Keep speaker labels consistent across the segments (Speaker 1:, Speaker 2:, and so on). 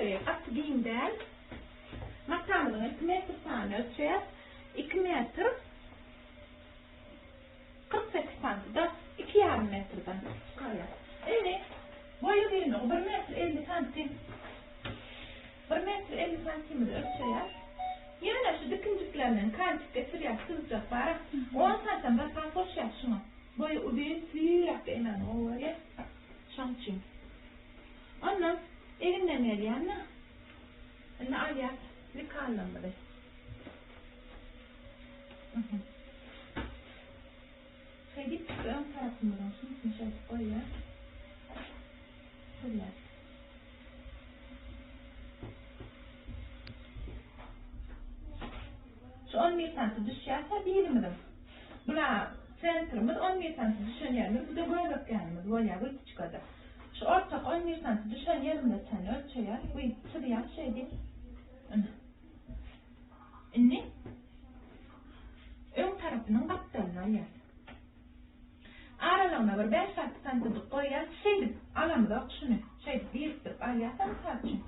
Speaker 1: Etegi gaty giň däl. Matamyzyň 2 metr sany ölçeýäs. 2 metr 48 santi-da 2,5 metrden çykarýar. Indi boý uzynlygy 1 metr 50 santim. 1 metr 50 santimizi ölçeýäs. Ýöne şu dikinjiklerinden kantik geçirýäs, syzjak bara. 10 santim zapas goşýas şuňa. Boýy uzyn, süýräk emäni gowy görýär. Şoň üçin. Ondan eginden gelýän-de, indi alýas likallarymyzy. Şeýdip öň tarapymyzyň şunusyny şeýdip goýýas. Sürýäs. Şu 11 santy düşýärse birimiziň. Bula sentrimiz 11 santy düşen ýerimiz, bu-da göbek ýanymyz bolýar wytyçkada. Şu ortak 11 santy düşen ýerimize çenli ölçeýäs. Wy çyzýas şeýdip. Ine. Indi öň tarapynyň gapdalyny alýas. Aralygyna bir bäş-alty santyjyk goýýas. Şeýdip alamyzok şuny. Şeýdip birikdirip alýas-a mysal üçin.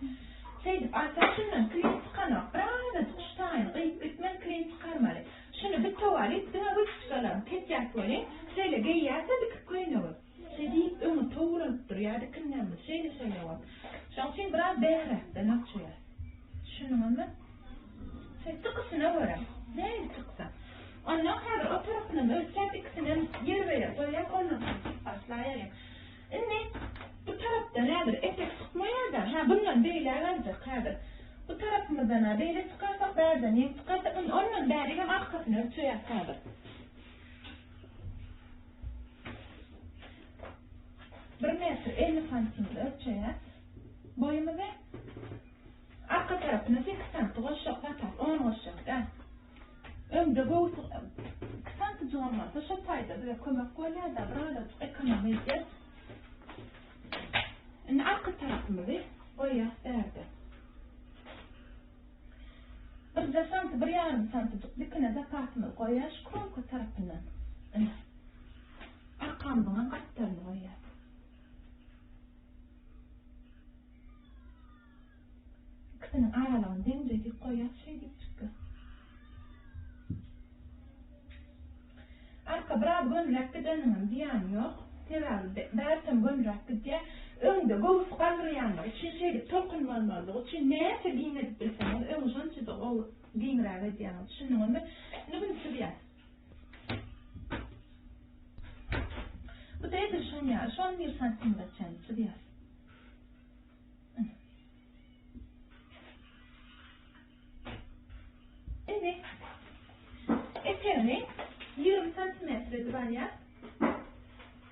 Speaker 1: Şeýdip alsak şundan klin çykanok. Birazajyk şu taýyny gyýyp gitmän klin çykarmaly. Şuny bitewi alyp diňe wytyçkalaryny kesýäs welin, şeýle geýýäs-de dikip köýnegi. Şeýdip öňe towranyp durýar dikinlerimiz şeýle-şeýle bolup. Şonuň üçin biraz bäräkden ölçeýäs. Şunuňam Şeý çykyşyna görä, nähili çyksa. Ondan häzir o tarapynam ölçäp ikisinem ýerbe-ýer goýýas, ondan soň başlaýalyň. Indi bu tarapdan häzir etek çykmaýar-da, hä bundan beýläk aljak häzir. Bu tarapymyzdan-a beýle çykarsak, bärden ýeň çykarsak, indi ondan bärigem arkasyny ölçeýäs häzir. Bir metr 50 santimde ölçeýäs boýumyzy. Arka tarapyna sekiz santy goşjak, zapas on goşjak dä. Öňde göwüs iki santyjygam bolsa şo taýda bize kömek bolýar-da, birazajyk ekonom edýär. Indi arka tarapymyzy goýýas bärde. Birje santy, bir ýarym santyjyk dikine zapasymyzy goýýas şu kromka tarapyndan. Ine. Arkamyzyňam gapdalyny goýýas. Ikisiniň aralygyny deňje dik goýýas şeýdip çykdy. Arka biraz gönüräk gideniňem zyýany ýok. Sebäbi bärsem gönüräk gidýär. Öňde göwüs galdyrýanlar üçin şeýdip tolkun bolmazlygy üçin näçe giň edip bilseňiz öňi şonça-da gowy giňräk edýäňiz. Düşündiňizmi? Indi bunu çyzýas. Bu-da edil şoň ýaly, şon bir santimde çenli çyzýas. Indi etegini 20 santimetre edip alýar.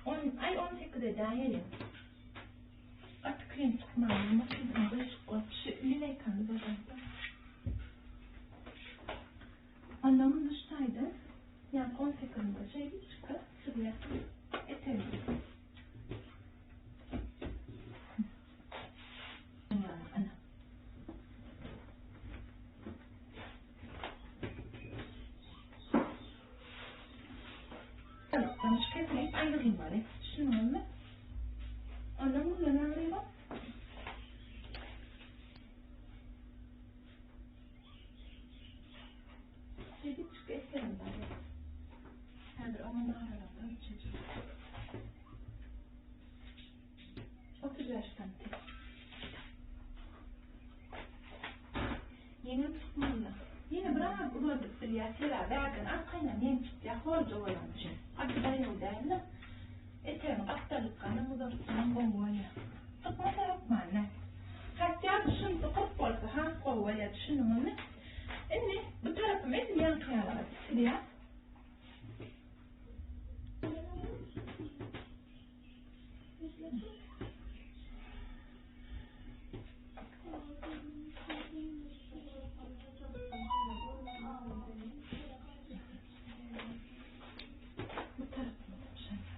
Speaker 1: On, ay 18 edäýeliň. Gaty kyn çykmaly, maşynam gyşyk bolup, şu lineýkany uzadansoň. Ondan muny şu taýdan, ýa 18-inde şeýdip çykyp, çyzýar. Etegini. Kesip aýrylmaly. Düşündiňizmi? Ondan bundan aýrylma. Şeýdip çykyp etserim bar. Häzir oňa aralarda ölçejek. 35 santim. Ýeňil çykmaly. Ýene biraz uzadyp bilýär, sebäbi bärden arkaýynam ýeň çykýar, horja bolany üçin. Gaty daýaw däl-de. Etegini gapdalykganam uzaltsaňam gowy bolýar. Çykmasa hökman däl. Hatda şunsy 40 bolsa has gowy bolýar, düşündiňizmi? Indi bu tarapymy edil ýaňky ýaly çyzýas. Bu tarapyny da şöyle.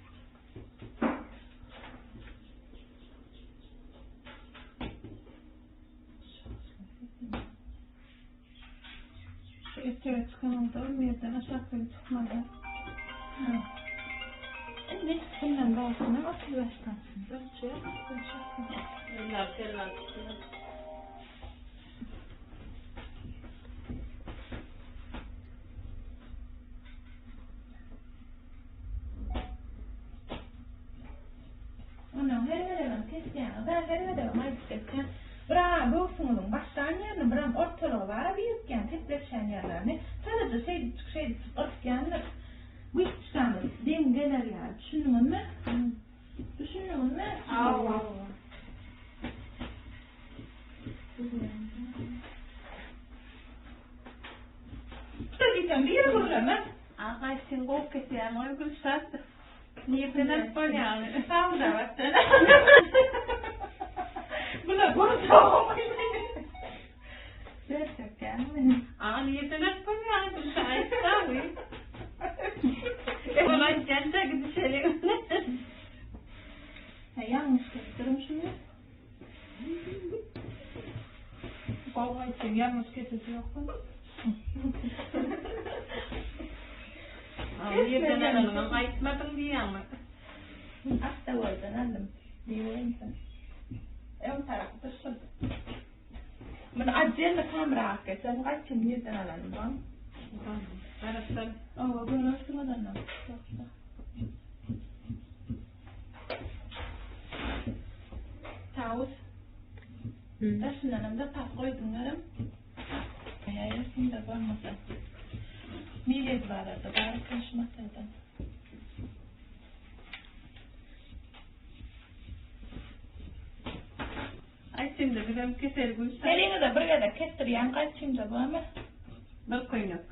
Speaker 2: Şu eteğe çykanynda bir yerden aşak böyle çykmaly.
Speaker 1: Indi bundan bärsine 35 santim ölçüyor.
Speaker 3: Eller perler çıkıyor.
Speaker 1: Ondan her gezegem kesýäňiz-ä, her gezegem aýdyp geçýän. Bir-ä göwsüňiziň başlan ýerini, birem ortalygy bar-a birikýän, sepleşýän ýerlerini çalaja şeýdipjik, şeýdipjik gyrkýandyr. Wyşçkaňyz deň geler ýaly. Düşündiňizmi? Düşündiňizmi?
Speaker 2: Hawa.
Speaker 1: Şeý diýseň biri gürleme.
Speaker 2: Agaý sen gowy kesýäň-oý Gülşat. Nirden alyp bolýaňy?
Speaker 1: Sawdabatdan. Bular gurjagmy? Gerçekten.
Speaker 2: Aga nirden alyp bolýaňy Gülşat aýtsaň. Ol aýtýança gidişeliň.
Speaker 1: Ha ýalňyş kesdirim şuny.
Speaker 2: Gowy aýtdyň, ýalňyş kesesi ýokmy? Nirden alanyňam aýtmadyň diýýäňmi?
Speaker 1: Awtowoldan aldym. Diýeýin. Öň tarapy dursun. Muny отдельно kamera alyp geçerin, gaýtym nirden alanymy.
Speaker 2: Garaşar.
Speaker 1: Owa, görersiňiz ondan. Tawus. Daşyndanam zapas goýduň görem. Ýaýarsyn-da bolmasa. Millet bazarda bar eken şu matadan.
Speaker 2: Aýt indi bizem keseli Gülşat.
Speaker 1: Heriňize bir gezek kesdirýän gaýtynja bormy?
Speaker 2: Bir köýnek.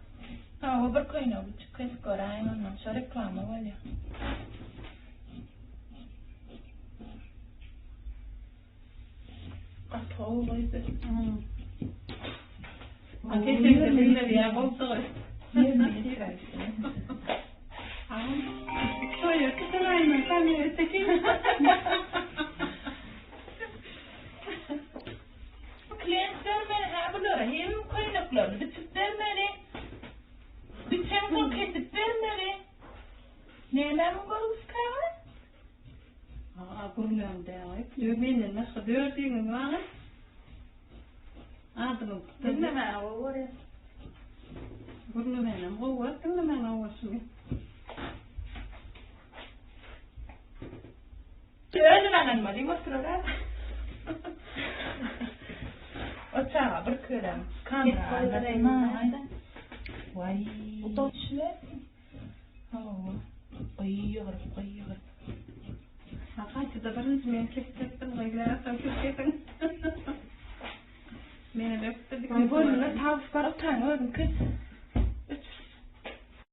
Speaker 1: Hawa bir köýnegi biçip kesip göräýiň ondan şo reklama bolýa. Gaty gowy goýdy.
Speaker 2: A keseňde bilmeli ýa gowsugy.
Speaker 1: Ýerine ýetiräýsin.
Speaker 2: Toýa tutulaýma kamera çekin.
Speaker 1: Klient bermeli hä bulara hem köýneklerini biçip bermeli. Biçensoň kesip bermeli. Nämämiň görgüsi käbir?
Speaker 2: Aa gürleň däl. Menden başga dördüňiz bar. Adymy
Speaker 1: Diňlemäne gowy görýän.
Speaker 2: Gürlemänem gowy görüp diňlemäne gowy görşümi.
Speaker 1: Özüm alynma diýip oturar. O çaga bir körem kamera. Waý. Bu da Hawa. Gygyryp, gygyryp.
Speaker 2: Ha, gaýtada birinji men kesjekdim, gyzlar, soň siz kesiň. Menem öpdürdik.
Speaker 1: Aý, boýnuna tawus bar, otaň özüň kes.